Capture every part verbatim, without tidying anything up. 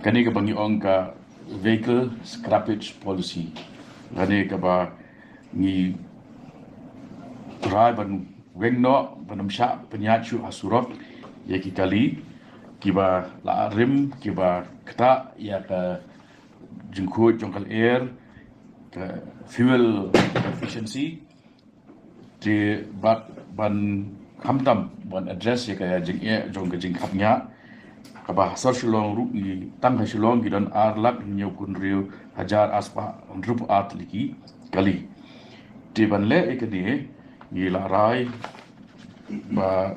Kane kaba ngi ong ka vehicle scrappage policy. Kane kaba ngi trai ban weng noh, ban ym shah pynïaid shuh ha surok ïa ki kali kiba la rim, kiba ktah ïa ka jingkhuid jong ka lyer, ka fuel efficiency, te bad ban khamtam ban address ïa ka jingeh jong ka jingkhapngiah. Kaba ha sor Shillong ruh ngi tang ha Shillong ki don ar lak hynñiewphew hynriew hajar arspah hynriewphew ar tylli ki kali. Te ban leh ïa kane ngi la rai ba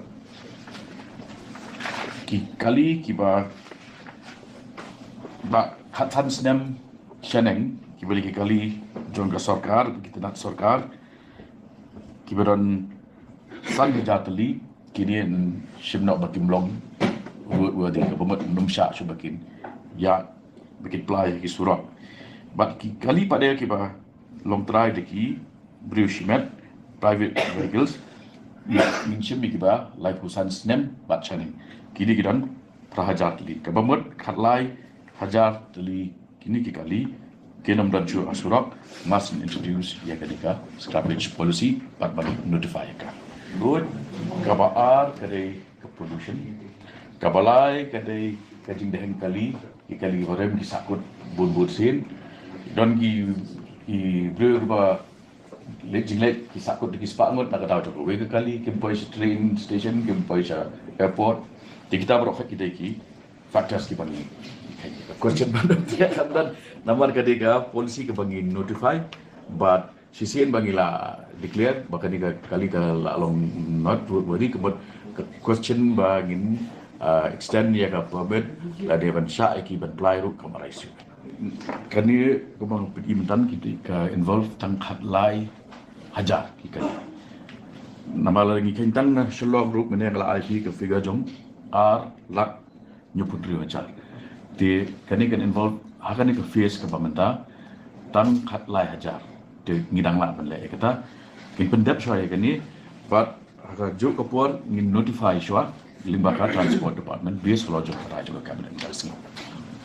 ki kali kiba ba khatsan snem shaneng kiba dei ki kali jong ka sorkar, ki tnat sorkar, kiba don san hajar tylli, kine yn shim noh ba kim long roadworthy, kaba mut ym shah shuh ba kin ïaid, ba kin plie ha ki surok. Bad ki kali pat de kiba long trai da ki briew shimet, private vehicles, ngin shim ïa kiba laiphew san snem bad shaneng. Kine ki don phra hajar tylli. Kaba mut khatlai hajar tylli kine ki kali kin ym don shuh ha surok, must introduce ïa kane ka scrappage policy bad ban notify ïa ka. Good. Kaba ar ka dei ka pollution. Kaba lai ka dei ka jingdheng kali, ki kali ba rem ki sahkut bun bun sien. Don ki, ki briew ba leit jingleit ki sahkut da ki spah ngut na ka daw jong kawei ka kali, kim poi sha train station, kim poi sha airport. Te kita baroh ki dei ki factors kiba ngi, ka question ba don, te ka don namar ka dei ka policy kaba ngi notify, but shisien ba ngi la declare ba kane ka kali ka la long not roadworthy, ka mut ka question ba ngin, uh, extend ïa ka permit lane ban shah ïa ki ban plie ruh ka marwei shuh. Kane kumba nga pyni mynta ki dei ka involve tang khatlai hajar ki kali. Namar lada ngi kheiñ tang na Shillong ruh mynne nga la ai phi ka figure jong ar lak hynñiewphew hynriew hajar. Te kane kan involve ha kane ka phase kaba mynta tang khatlai hajar. Te ngi dang lah ban leh ïa kata, kin pyndep shuwa ïa kane, bad ha kajuh ka por ngin notify shuwa lyngba ka Transport Department, based halor jong ka rai jong ka Cabinet Minister.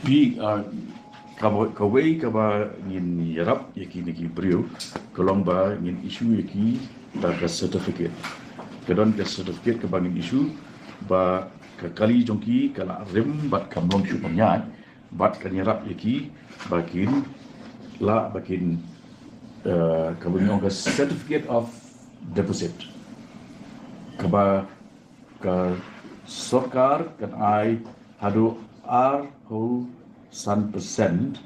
Phi, uh, kaba, kawei kaba ngin ïarap ïa kine ki briew ka long ba ngin issue ïa ki da ka certificate. Ka don ka certificate kaba ngin issue ba ka kali jong ki ka la rim bad kam long shuh ban ïaid, bad kan ïarap ïa ki ba kin lah, ba kin, uh, kaba ngi ong ka certificate of deposit, kaba ka sorkar kan ai haduh arphew san percent